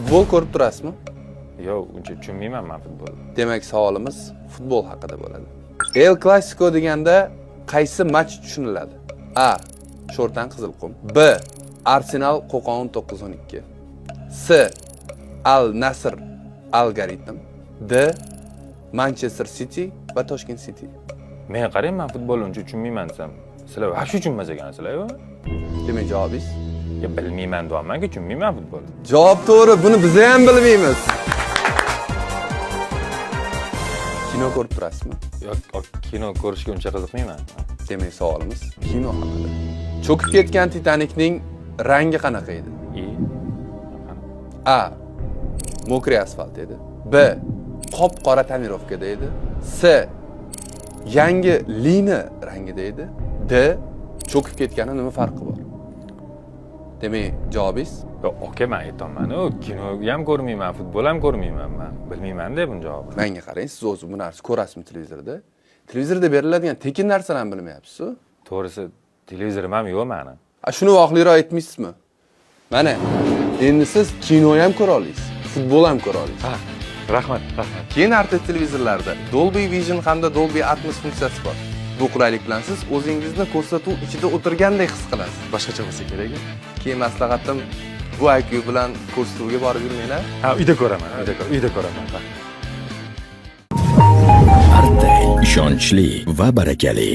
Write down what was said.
Futbol ko'rib turasizmi? Yo'q, uncha tushunmayman man futbolni. Demak, savolimiz futbol haqida bo'ladi. El Clasico deganda qaysi match tushuniladi? A. Sho'rtan Qizilqum. B. Arsenal Qo'qon 912. C. Al Nasr Algoritm. D. Manchester City va Toshkent City. Men qarang, man futbolni uncha tushunmayman desam, sizlar вообще tushunmas ekansizlar. Demak, javobingiz? Ya bilmayman deyapman-ku, tushunmayman futbolni. Javob to'g'ri, buni biz ham bilmaymiz. Kino ko'rib turasizmi? Yo'q, kino ko'rishga uncha qiziqmayman. Demak, savolimiz kino haqida. Cho'kib ketgan Titanikning rangi qanaqa edi? И A. Мокрый asfalt edi. B. Qop-qora tonirovkada edi. C. Yangi lina rangida edi. D. Cho'kib ketgani nima farqi bor? Demak, javobingiz? Yo'q, aka, man aytyapman-u, kino ham ko'rmayman, futbol ham ko'rmayman man. Bilmayman-da buni javobini. Menga qarang, siz o'zi bu narsa ko'rasizmi televizorda? Televizorda beriladigan tekin narsalarni bilmayapsiz-ku. To'g'risi, televizorim ham yo'q mani. A shuni vaqtliroq aytmaysizmi? Mana, endi siz kino ham ko'ra olasiz, futbol ham ko'ra olasiz. Ha, rahmat, rahmat. Keyin Artel televizorlarida Dolby Vision hamda Dolby Atmos funksiyasi bor. Bu qulaylik bilan siz o'zingizni ko'rsatuv ichida o'tirgandek his qilasiz. Boshqacha bo'lsa kerak. Keyin maslahatim, bu IQ bilan ko'rsatuvga borib yurmanglar. Ha, uyda ko'raman, uyda ko'raman. Artel ishonchli va barakali.